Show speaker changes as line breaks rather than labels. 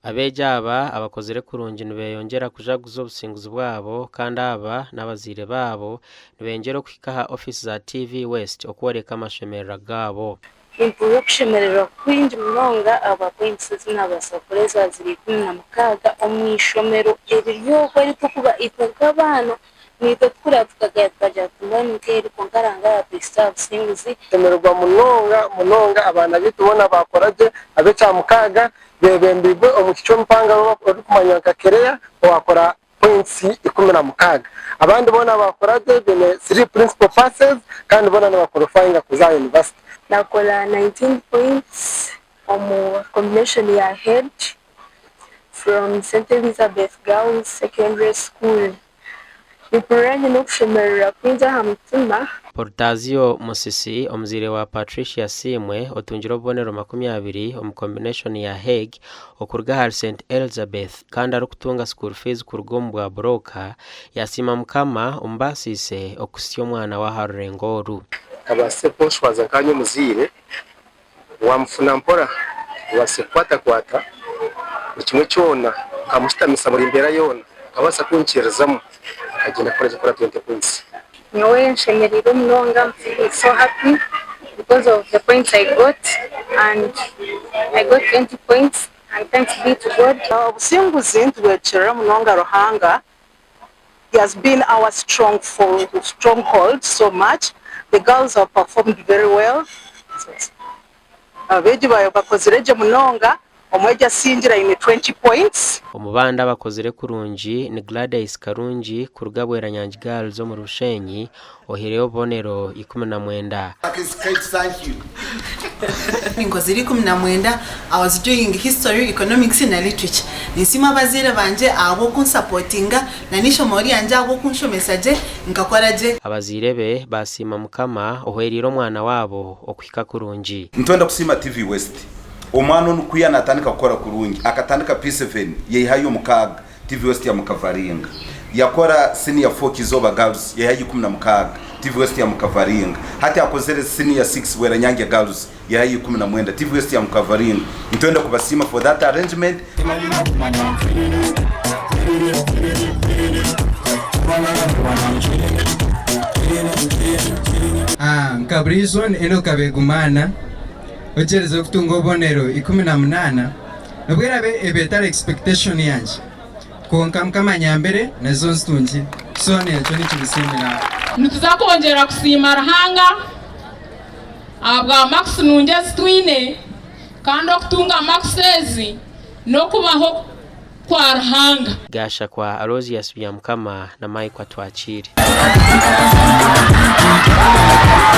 Abeegi aba abakozire kurungi nibeyongyera kujaguza obusinguzi bwabo kandi aba n'abazaire baabo nibeyongyera okuhika aha ofiisi za TV West okworeka amashemererwa gaabo.
Nimpurira okushemererwa kwingi munonga ahabwa points ezi naabaasa kukora eza ziri 16 omu ishomero eriri okwo eritukuba itwe nk'abaana Naitwe tukureba tukagaya tukagira tuti mbwenu nk'eri kwonka Ruhanga yaatuhitsya aha businguzi.
Tushemererwa munonga munonga abaana baitu boona baakora gye, ab'ekyamukaaga beebembeirwe omwishiki w'omupanga orikumanywa nka Kereya owaakora points 16. Abandi boona baakora gye baine three principal passes kandi boona nibakwalifayinga kuza aha yunivasite.
Naakora 19 points omu combination ya head from St Elizabeth Girls Secondary School. Mpurira nyine okushemererwa kwingi aha mutima.
Portazio Musisi, omuzaire wa Patricia Asiimwe otungire obubonero 20 omu combination ya Hague okuruga ahari St Elizabeth kandi arikutunga school fees kuruga omu bwa buroka, yasiima Mukama omubaasiise okuhitsya omwana we aha rurengo oru.
Abaase kunshwaza nkaanye omuzaire, Waamufuna mpora, obaase kukwatakwata buri kimwe kyona, nkamushutamisa buri mbeera yoona, akabaasa kunkirizamu akagyenda kukora gye kukora 20 points.
Nyowe nshemereirwe munonga I'm feeling so happy because of the points I got and I got 20 points and thanks be to God.
Obusinguzi nitubwekirira munonga Ruhanga, he has been our strong stronghold so much, the girls have performed very well, abeegi bakozire gye munonga, omwegi asingire aine 20 points.
Omu bandi abakozire kurungi ni Gladys Karungi kuruga Bweranyangi Girls omuri Bushenyi ohaireyo obubonero 19.
Nkozire 19, I was doing history, economics na literature. Ninsiima abazaire bangye ahabw'okunsapotinga na n'eishomo ryangye ahabw'okunshomesa gye nkakora gye.
Abazaire be baasiima Mukama ohwereire omwana waabo okuhika kurungi.
Nitwenda kusiima TV West. Omwana onu ku yanatandika kukora kurungi, akatandika P7 yaihayo omukaaga, TV West yamukavaringa. Yakora Senior 4 Kizooba Girls yaihayo 16, TV West yamukavaringa. Hati akozire Senior 6 Bweranyange Girls yaihayo 19, TV West yamukavaringa. Nitwenda kubasiima for that arrangement.
Nka buriijo ni Enock Abeegumana ogyerize kutunga obubonero 18 n'obu eraabe eba etari expectation yangye kwonka Mukama anyambire nazo nzitungire so nekyo nikimusiimira.
Nituza kwongyera kusiima Ruhanga ahabwa marks nungi ezi twine kandi okutunga marks ezi n'okubaho kwa Ruhanga.
Gashakwa Aloysius Byamukama na Mike Atwakiire.